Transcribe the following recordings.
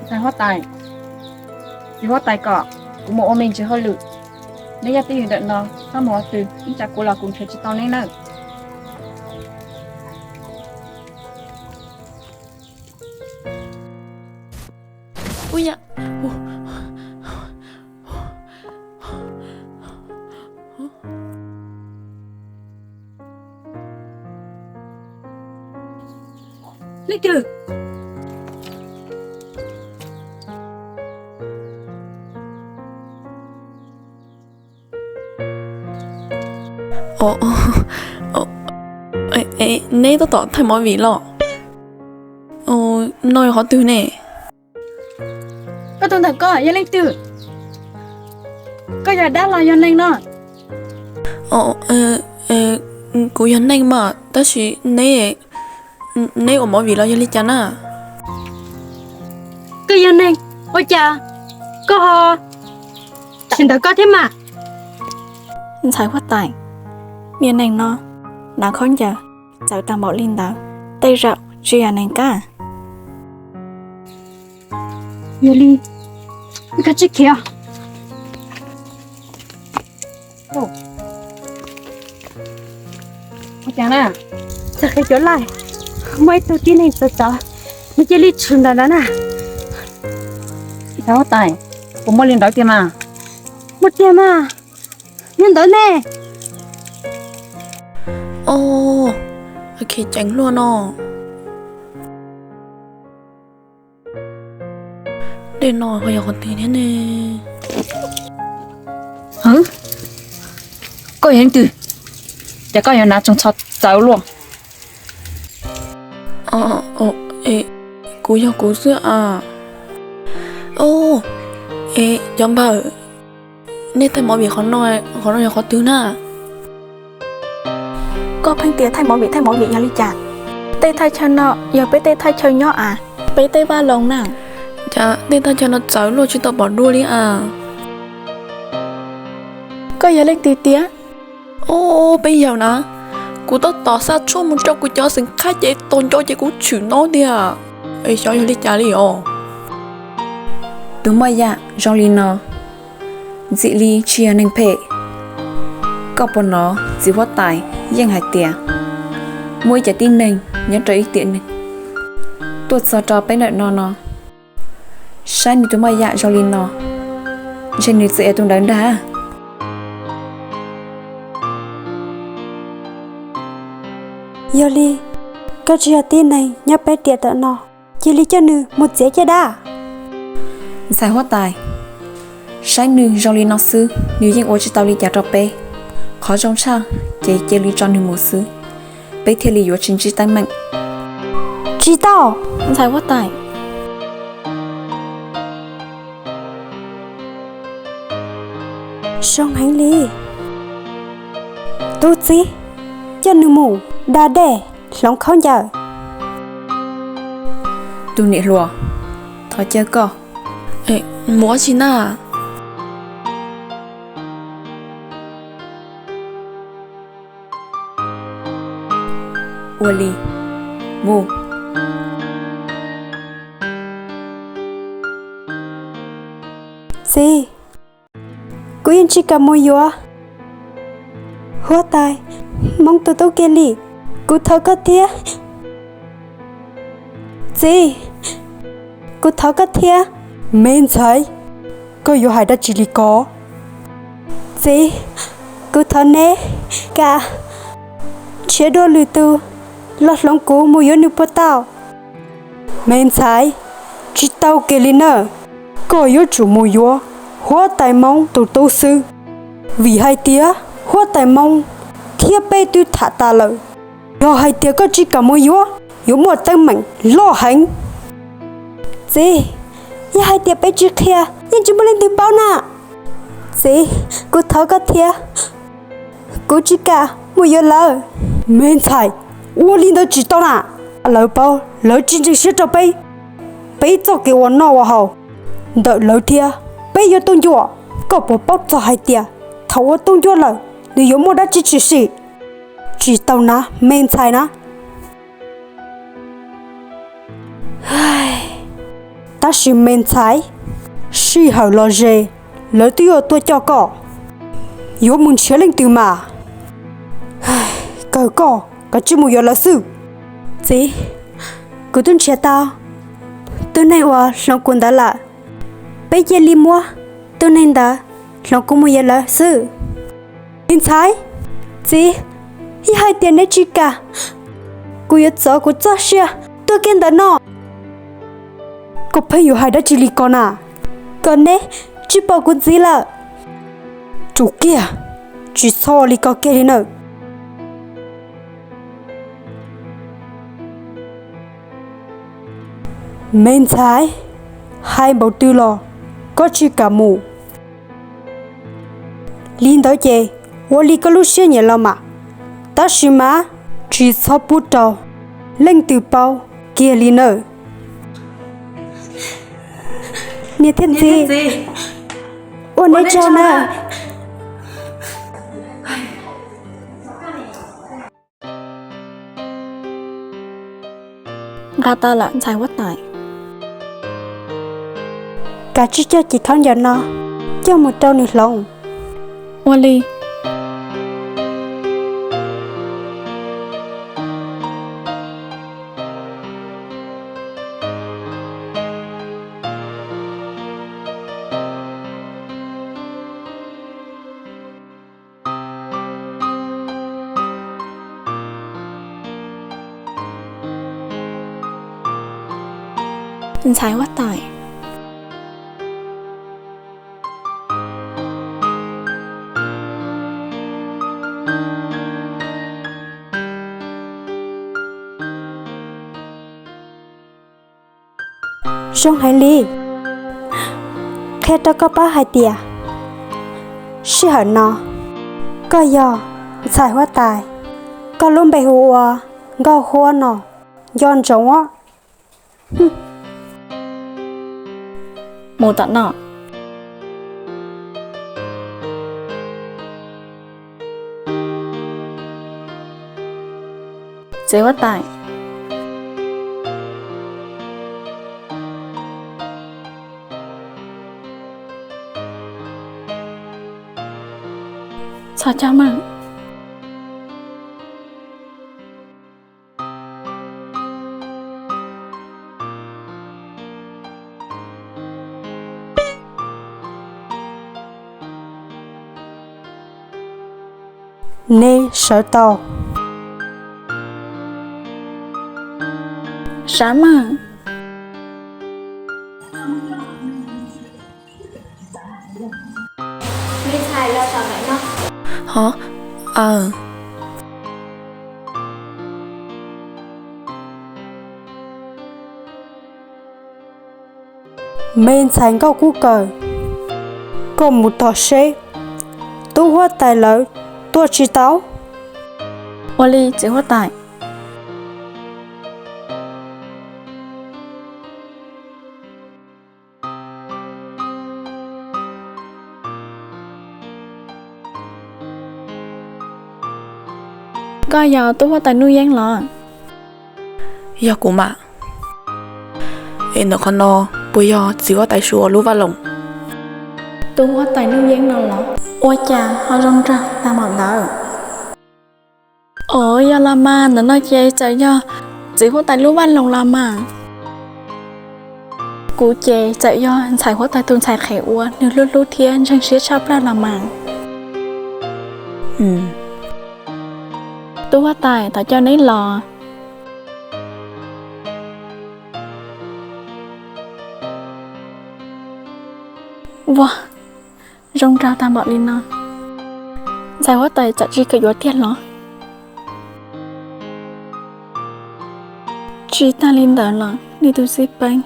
Ntxhais huab tais, txiv huab tais kom kuv mus ua me ntsis hauj lwm. Neb yog twj ywm ntawm no, txhob mus ua twg, ib tsam kuv los kuv nrhiav tsis tau neb nawb. Leej twg? Neb tab tom thaij movie los? No yog qhov twg ne? Koj tus ntawm koj yog leej twg? Koj yog dab los yog neeg no? Kuv yog neeg mas, tab sis neb, neb ua movie los yog li cas na? Koj yog neeg, ua cas koj ho tsis ntawd koj thiab mas? Ntxhais huab tais, niag neeg no hnav khaub ncaws txawv tau npaum li ntawd, tej zaum tsis yog neeg kab. Yog li, koj tsis khiav. Ua cas na? Txog qhov cov laij, muaj ib tug tib neeg txawv txawv, nws cia li tshwm ntawm ntawd na. Ntxhais huab tais, puas muaj li ntawd tiag mas? Muaj tiag mas, nyob ntawd ne. Os, ceev luaj no. Dej no ho yog qhov twg thiab ne? Koj yog leej twg? Cas koj yuav hnav tsoos txho txawv luaj? Kuv yog kuv xwb as. Os, es cov npawg, nej thaij movie qhov no, qhov no yog qhov twg na? Koj pheej tias thaij movie, thaij movie yog li cas? Tej thaj chaw no yog peb tej thaj chaw nyob as, peb tej vaj loog na. Cas tej thaj chaw no txawv luaj tsis tau pom dua li as? Koj yog leej twg tiag? Os, peb yawg na, kuv tab tom xa tshuaj mus rau kuv cov xeem qhaib ces tos nco ces kuv tshwm no tiag. Es xyov yog li cas li os. Tus moj yam zoo li no ntxim li tsis yog neeg phem. Koj puas hnov txiv huab tais yeej hais tias muaj ib cov tib neeg nyob rau ib tiam neeg tuaj txog rau peb ntawm no no, saib nws tus moj yam zoo li no, ntshe nws txawm yog tus ntawd ntag. Yog li, koj tsis yog tib neeg nyob peb tiam ntawm no, cia li coj nws mus txiav caj dab. Ntxhais huab tais, saib nws zoo li no xwb nws yeej ua tsis tau li cas rau peb. Qhov zoo tshaj ces cia li tso nws mus xwb, peb thiaj li yuav tsis ntsib teeb meem. Tsis tau. Ntxhais huab tais, zoo heev li. Tus txiv, coj nws mus da dej hloov khaub ncaws. Tus niam hluas, thov caw koj. Mus ua si na. Ua li, mus. Txiv, kuv yeej tsis kam mus yuav huab tais Hmoob tus tub kiag li. Kuv thov koj thiab. Txiv, kuv thov koj thiab. Me ntxhais, koj yuav hais dab tsi li ko? Txiv, kuv thov neb kam nrhiav dua lwm tus los hloov kuv mus yuav nws puas tau? Me ntxhais, tsis tau kiag li na. Koj yuav tsum mus yuav huab tais Hmoob tus tub xwb, vim hais tias huab tais Hmoob thiab peb twb tham tas lawm. Yog hais tias koj tsis kam mus yuav, yuav muaj teeb meem loj heev. Txiv, yog hais tias peb tsis qhia yeej tsis muaj leej twg paub na. Txiv, kuv thov koj thiab, kuv tsis kam mus yuav lawv. Me ntxhais, ua li ntawd tsis tau na. Lawv paub lawv tsis ntseeg siab rau peb, peb txoj kev ua noj ua haus ntawm lawv thiab peb yuav tuaj ncua. Koj puas paub txog hais tias thaum ua tuaj ncua lawm nws yuav muaj dab tsi tshwm sim? Tsis tau na me ntxhais na. Tab sis me ntxhais, sij hawm los ze, lawv twb yuav tuaj coj koj, yuav mus nrhiav leej twg mas? Kawg koj kav tsij mus yuav lawv xwb. Txiv, kuv twb nrhiav tau tus neeg uas hloov kuv ntawd lawm. Peb cia li muab tus neeg ntawd hloov kuv mus yuav lawv xwb. Me ntxhais, txiv, yog hais tias neb tsis kam, kuv yuav txov kuv txoj sia tuag kiag ntawm no. Koj pheej yuav hais dab tsi li ko na? Kom neb tsis pom kuv txiv lawm. Tsum kiag, tsis txhob ua li ko kiag li nawb. Me ntxhais, hais npaum twg los koj tsis kam mus. Li ntawd ces ua li koj lub siab nyiam los mas, tab sis mas tsis txhob pub rau leej twg paub kiag li nawb. Niam thiab txiv, ua neb tsaug nawb. Nqa tau lawm ntxhais huab tais. Kav tsij coj cev khaub ncaws no coj mus rau nws hloov. Ua li. Ntxhais huab tais. Zoo heev li. Qhia rau koj paub hais tias sij hawm no koj yog ntxhais huab tais, koj lub npe hu ua Nkauj Huab no, nco ntsoov os. Mus tom no. Txiv huab tais. Txhob coj maj. Neb sawv tau. Sawv maj. Ho, aw. Me ntxhais Nkauj Kub Kawm, koj mus tom seb tub huab tais lawv tuaj tsis tau. Ua li txiv huab tais. Koj yog tub huab tais Nuj Yeeb los? Yog kuv mas. Es ntawm qhov no puas yog txiv huab tais Suav lub vaj loos? Tub huab tais Nuj Yeeb no los? Ua cas ho zoo nraug tag npaum ntawd? Os, yog los mas, ntawm no ces txawm yog txiv huab tais lub vaj loos los mas. Kuv ces txawm yog ntxhais huab tais tus ntxhais qhev uas nws hlub hlub thiab ntseeg siab tshaj plaws los mas. Tub huab tais, thov caw neb los. Ua, zoo nraug tag npaum li no, ntxhais huab tais txawm tsis kam yuav tiag los? Tsis tag li ntawd los nej tus xib peeb.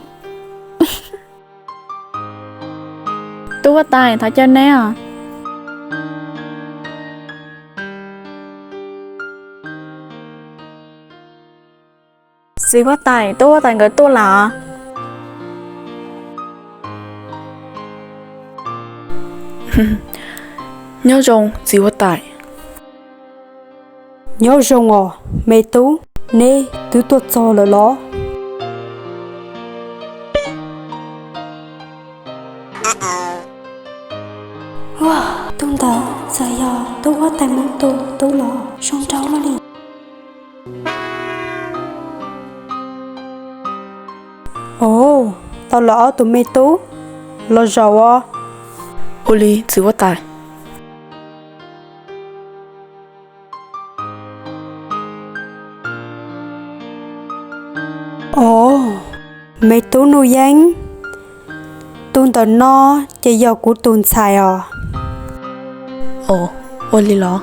Tub huab tais, thov caw neb os. Txiv huab tais, tub huab tais nkawd tuaj lawm. Nyob zoo txiv huab tais. Nyob zoo os me tub, neb twb tuaj txog lawm los? Tus ntawd txawm yog tub huab tais Hmoob tus tub los zoo nraug luaj li. Ov, tau los ob tug me tub, los zaum os. Ua li txiv huab tais. Ov, me tub Nuj Yeeb, tus ntawm no ces yog kuv tus ntxhais os. Ov, ua li los?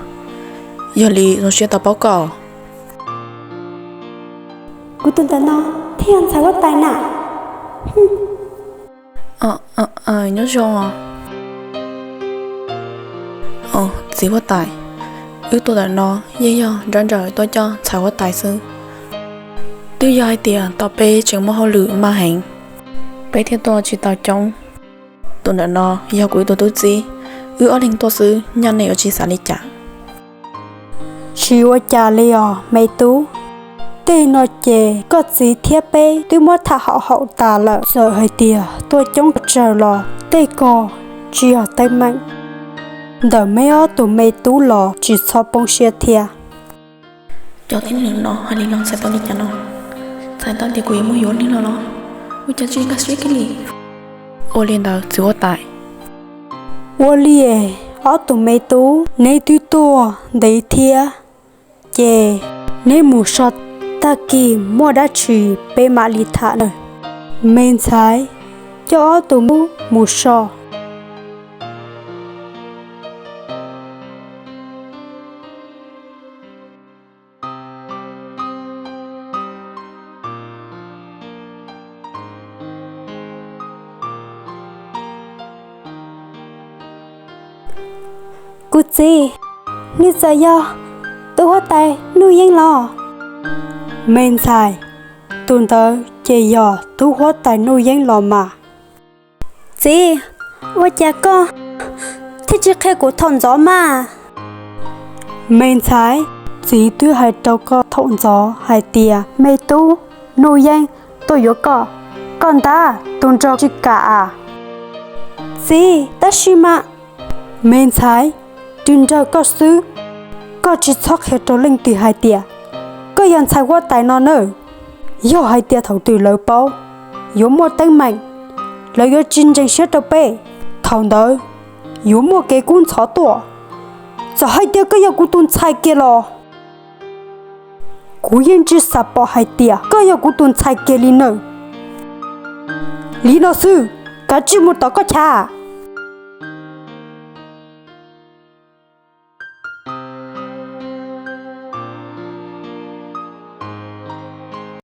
Yog li zoo siab tau paub koj. Kuv tus ntawm no thiaj yog ntxhais huab tais na. Nyob zoo. Txiv huab tais, wb tuaj ntawm no yeej yog nrog nraim tuaj coj ntxhais huab tais xwb. Twb yog hais tias tau peb tseem muaj hauj lwm maj heev, peb thiaj tuaj tsis tau coob. Tus ntawm no yog kuv ib tug tub txib, wb ob leeg tuaj xwb, nyaj nej yuav tsis xav li cas. Tsis ua cas li os me tub. Tej no ces koj txiv thiab peb twb muab tham haum haum tas lawm. Txawm hais tias tuaj coob tsawg los tej ko tsis yog teeb meem. Ntawm me ob tug me tub los tsis txhob poob siab thiab. Cov tib neeg no hais li no txhais tau li cas no? Txhais tau tias kuv yuav mus yuav neeg los los? Ua cas tsis nkag siab kiag li? Ua li ntawd txiv huab tais. Ua li es ob tug me tub, neb twb tuaj ntev thiab, ces neb mus so, tag kis muaj dab tsi peb mam li tham na. Me ntxhais, coj ob tug me tub mus so. Kuv txiv, nws txawm yog tub huab tais Nuj Yeeb los? Me ntxhais, tus ntawd ces yog tub huab tais Nuj Yeeb los mas. Txiv, ua cas koj thiaj tsis qhia kuv thaum ntxov mas? Me ntxhais, txiv twb hais rau koj thaum ntxov hais tias me tub Nuj Yeeb tuaj yuav koj, koj ntab tus nraug tsis kam as. Txiv, tab sis mas. Me ntxhais, tus nraug koj xwb, koj tsis txhob qhia rau leej twg hais tias koj yog ntxhais huab tais no nawb. Yog hais tias thaum twg lawv paub, yuav muaj teeb meem, lawv yuav tsis ntseeg siab rau peb. Thaum ntawd yuav muaj kev kub ntxhov tuaj. Txawm hais tias koj yog kuv tus ntxhais kiag los, kuv yeej tsis xav pom hais tias koj yog kuv tus ntxhais kiag li nawb. Li no xwb, kav tsij mus tom koj chav.